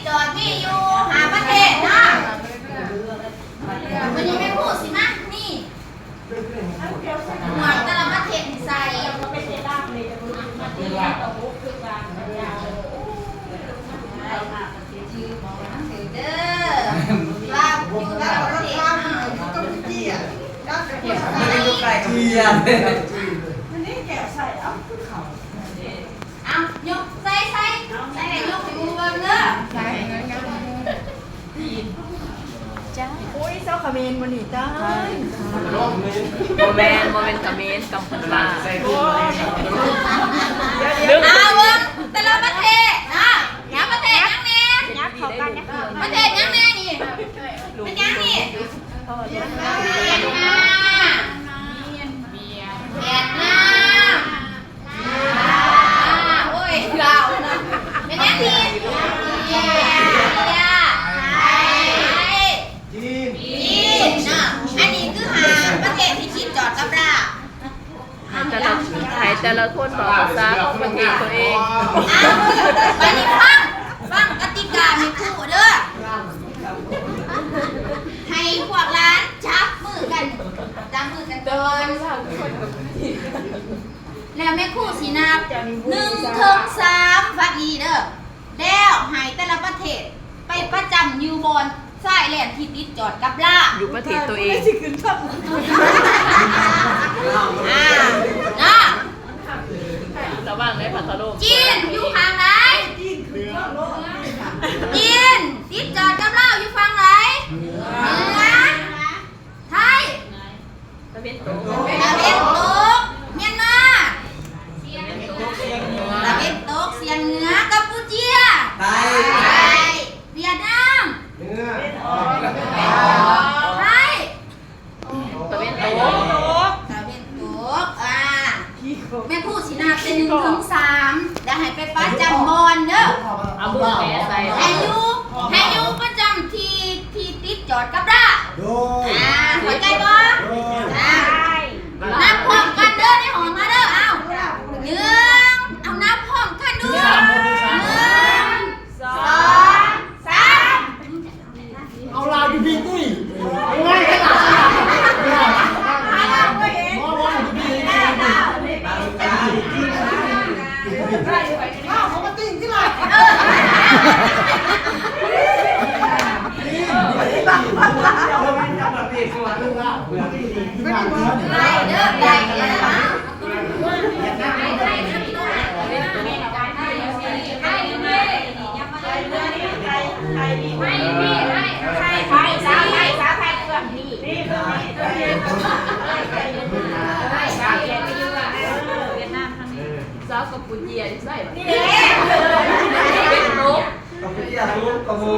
ຈອດມີຢູ່ຫ້າປະເທດເນາະ. ວັນນີ້ແມ່ຄູຊິມາມີໝວດແຕ່ລະປະເທດໃສ່. ເດີ ລາວຢູ່ຕ່າງປະເທດ ກຳປູເຈຍ ກຳປູເຈຍ ຈີນ ອັນນີ້ແກະໃສ່ ເອົ້າ ຄືເຂົາ ເອົາ ຍົກໃສ່ ໃສ່ ໃສ່ ຍົກໃຫ້ໝູ່ເບິ່ງເດີ. ໂອ້ຍ ຊາວຂະເໝນມື້ນີ້ຕາຍ. ບໍ່ແມ່ນ ບໍ່ແມ່ນຂະເໝນ ກຳປູເຈຍ. ເອົາເບິ່ງແຕ່ລະປະເທດນະ ປະເທດຫຍັງແນ່? ປະເທດຫຍັງແນ່ນີ້? ເປັນຫຍັງນີ້? ຫວຽດນາມ ຫວຽດນາມ ລາວ ໂອ້ຍ ລາວນະ. ເປັນຫຍັງນີ້? ເປັນຫຍັງ? ຈີນ ຈີນເນາະ. ອັນນີ້ຄືຫ້າປະເທດທີ່ຕິດຈອດກັບລາວ. ໃຫ້ແຕ່ລະ ໃຫ້ແຕ່ລະຄົນເວົ້າພາສາຂອງປະເທດຕົວເອງ. ເອົາ ບາດນີ້ຟັງ ຟັງກະຕິກາແມ່ຄູເດີ. ໃຫ້ພວກຫຼານຈັບມືກັນ ຈັບມືກັນກ່ອນ ແລ້ວແມ່ຄູຊິນັບ ໜຶ່ງ ເຖິງ ສາມ ຫວັດດີເດີ. ແລ້ວໃຫ້ແຕ່ລະປະເທດໄປປະຈຳຢູ່ບ່ອນຊາຍແດນທີ່ຕິດຈອດກັບລາວ ຢູ່ປະເທດຕົວເອງ. ອ່າ ເນາະ ລະວັງເດີ ພັດທະລົມ. ຈີນຢູ່ຂ້າງໃດ? ຈີນຕິດຈອດກັບລາວຢູ່ຝັ່ງໃດ? ເໜືອ ໄທ ຕາເວັນຕົກ ຕາເວັນຕົກ. ມຽນມາ ຕາເວັນຕົກສຽງເໜືອ. ກຳປູເຈຍ ໃຕ້ ໃຕ້. ຫວຽດນາມ ເໜືອ ໄທ ຕາເວັນຕົກ ຕາເວັນຕົກ. ອ່າ ແມ່ຄູຊິນັບແຕ່ໜຶ່ງເຖິງສາມ ແລ້ວໃຫ້ໄປປະຈຳບ່ອນເດີ. ເອົາມືແປໃສ່ ໃຫ້ຢູ່ ໃຫ້ຢູ່ປະຈຳທີ່ ທີ່ຕິດຈອດກັບລາວ. ໂດຍ ອ່າ ເຂົ້າໃຈບໍ່? ໂດຍ ອ່າ ນັບພ້ອມກັນເດີ ໃນຫ້ອງມາເດີ. ເອົາ ໜຶ່ງ ເອົາ ນັບພ້ອມກັນເດີ. ໜຶ່ງ ສອງ ສາມ. ເອົາລາວຢູ່ພີ້ຕິ ງ່າຍຂະໜາດນັ້ນ. ບໍ່ ບໍ່ຢູ່ພີ້ ຢູ່ພີ້ ເອົາເຂົາມາຕິງຕິລະ. ໄປເດີ ໄປເດີ. ສາວກຳປູເຈຍຢູ່ໃສ? ເປັນນົກ ກຳປູເຈຍ ກຳປູ